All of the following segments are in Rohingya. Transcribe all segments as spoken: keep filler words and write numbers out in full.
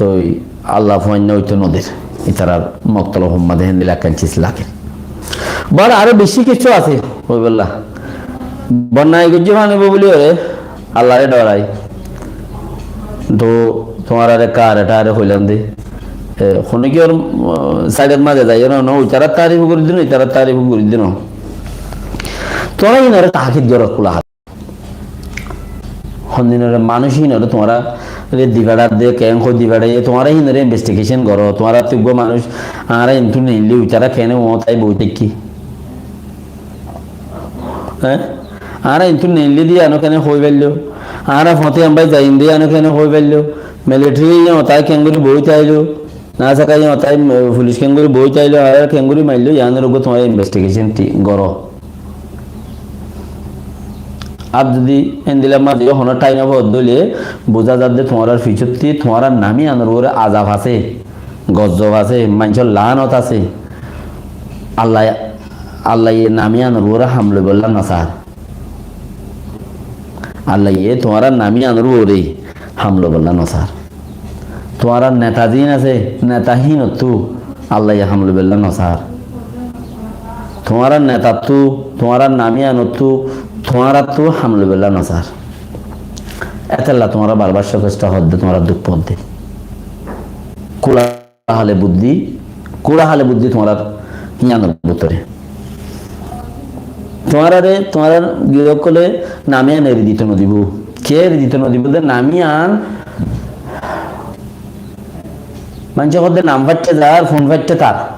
toi Allah fuainna óito noder. Itarar motolob hommade héndilla ekkán sis lager. Bor aró beci kessú asé, óibolla. Bonnai goijjé fani bó buli ore, Allare dhorai. To tuáñrare kare tare hoilam de. E, hono ki or, uh, saidot maze zaiyo na, no, itarar tarif gorí dino, itarar tarif gorí dino. Tuáñra inore tahkik goro kula hal. Hondinore manúic inore tuáñra re dibadar de, keén hoi dibadar, e tuáñra inore investigation goro, tuáñra tuggua manúic, añára intu neilli, uitara keéne uñótai boi táikki. Hé? Añára intu neilli de yano keéne hoi faillo, añára foti ambai zain de yano keéne hoi faillo, military yano tai keéngori boi táilo, Na saka yó tai, eh, fulic keéngori boi táilo, ar keéngori maillo, yíanor uggwá tuáñra investigation ti-, goró. Ar zodi endilla maze yó hono thaim no fo dóile, buza zadde tuáñrar fisotti tuáñrar nam yíanor uore azab asé, gozzob asé, maincór laanot asé. Allah, Allah ye nam yíanor uore ham loibolla no sar. Allah ye tuáñrar nam yíanor uore ham loibolla no sar. Tuáñrar neta ziín asé, neta hínottú Allah ye ham loibolla no sar. Tuáñrar netattú, tuáñrar nam yíanottú, tuáñrattú ham loibolla no sar. Étella tuáñra barbar sokesta hodde, tuáñra duk podde. Kula hale buddí, kura hale buddí tuáñrar híanor bútore. Tuáñrare, tuáñrar girokkole nam yían eri dito no dibo. Kiyá eri dito no dibo de nam yían, maincé hodde nam faitte zar, fun faitte tar.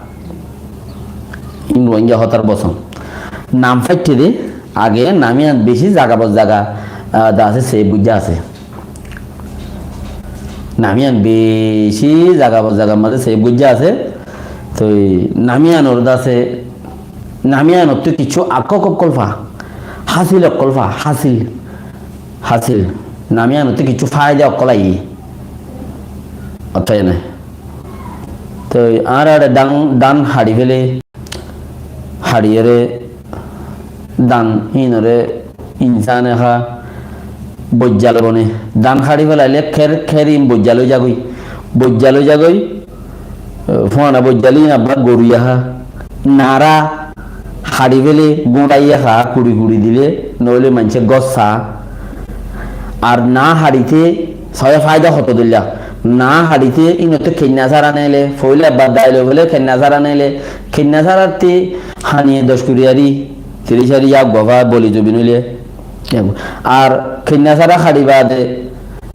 In Rohingya hotar boson. Nam faitte de, age nam yían beci zaga bor zaga, ah, de asé, save goijja asé. Nam yían beci zaga bor zagar maze save goijja asé. Toi nam yíanor de asé, nam yíanottú kessú akkok okkol fa, hásil okkol fa, hásil, hásil. Nam yíanottú kessú faida okkol aiyé. Ottót ene. Toi añára dán, dán haçi fele, haçiyóre dán hínore insane há, boijjal bone. Dán haçi felaile khér, khér ín boijjal ói zagói. Boijjal ói zagói, eh, fuana boijjal ín abbar goruye há. Nara haçi fele guñçaiye há, kuri kuri dile, noóile maincé gos há. Ar na haçite, soye faida hoto dilla. Na haçite ínotte keinna sára neile, foila abbar dailo fele keinna sára neile, keinna sáratte haniye doc kuri ari, tiríc ari yá gofa boli zobin óile. Ar keinna sára haçi bade,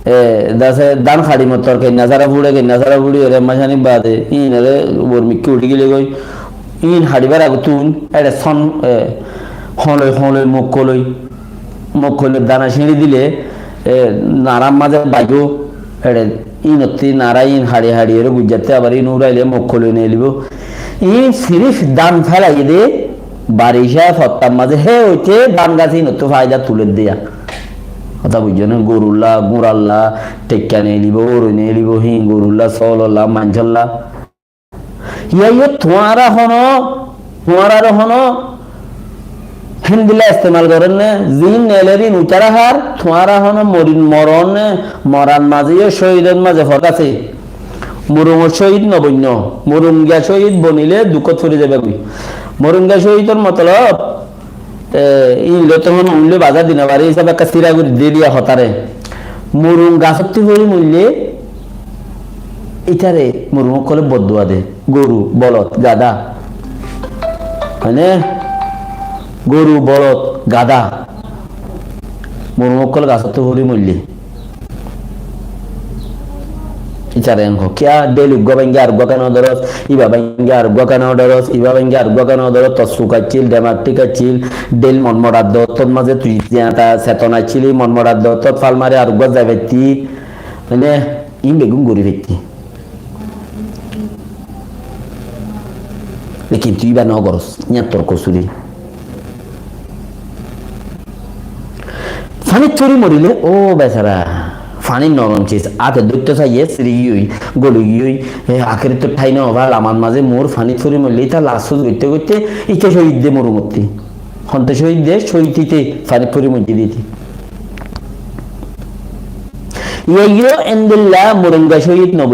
e, dase dán haçi mottor keinna sára fuçe, keinna sára fuçi ore maicani bade, ín ore ubor mikki uçí gile goi, ín haçibar agottún, ere son, e, hoñloi, hoñloi, mokkoloi, mokkoloi dana ciñçi dile, e, narar maze baibo, ere Ínottí nara ín haçi haçi ere gujjatte abar ín uraile mokkoloi neelibo. Ín sirif dán felaiyé de, barica fottar mazé hé óite dán gas ínottú faida tuler de yá. Hotá buijjó né? Gorulla, gúralla, tekka neelibo, óroi neelibo, hín gorulla, sóololla, maincólla. Yíaiyó tuáñra hono, tuáñrare hono héndilla estemal gorénne, ziín neeler ín uitará hár, tuáñra hono morin moronne, moran mazé yó cóhidor mazé fork asé. Murungot cóhid noboinno, murunga cóhid bonilé dukót fori zaibagói. Murunga cóhidor motolob, E, ín loi to hono uille bazar di no fare, hísabe ekka sira gori de diya hotáre. Murung gasottí fori moille, ítare murung ókkole boddua de. Goru, bolot, gada. Mane, goru, bolot, gada. Murung ókkol gasottú fori moille. Ítare en hoó, kiyá dhel uggúa báinge ar uggúa kene no dóros, ibá báinge ar uggúa kene no dóros, ibá báinge ar uggúa kene no dóros, tor suk accíl, demag thík accíl, dhel motmorar doottót mazé tui ziyata seton accíli, motmorar doottót fal mari ar uggúa zai faitti, mane, ín beggún gorí faitti. Lekin tui íba no goros, yían tor kosuri. Fanit fori morile, ó besara, fanit norom sis, áte dóitto saiye, siri giyói, goli giyói, e, akérit to thai no fal, amar mazé mor fanit fori morile, íta lafsuz goitte goitte, íta cóhid de murungottí. Honte cóhid de, cóhid íte, fanit fori moijjé de íte. Yíaiyó endilla murunga cóhid no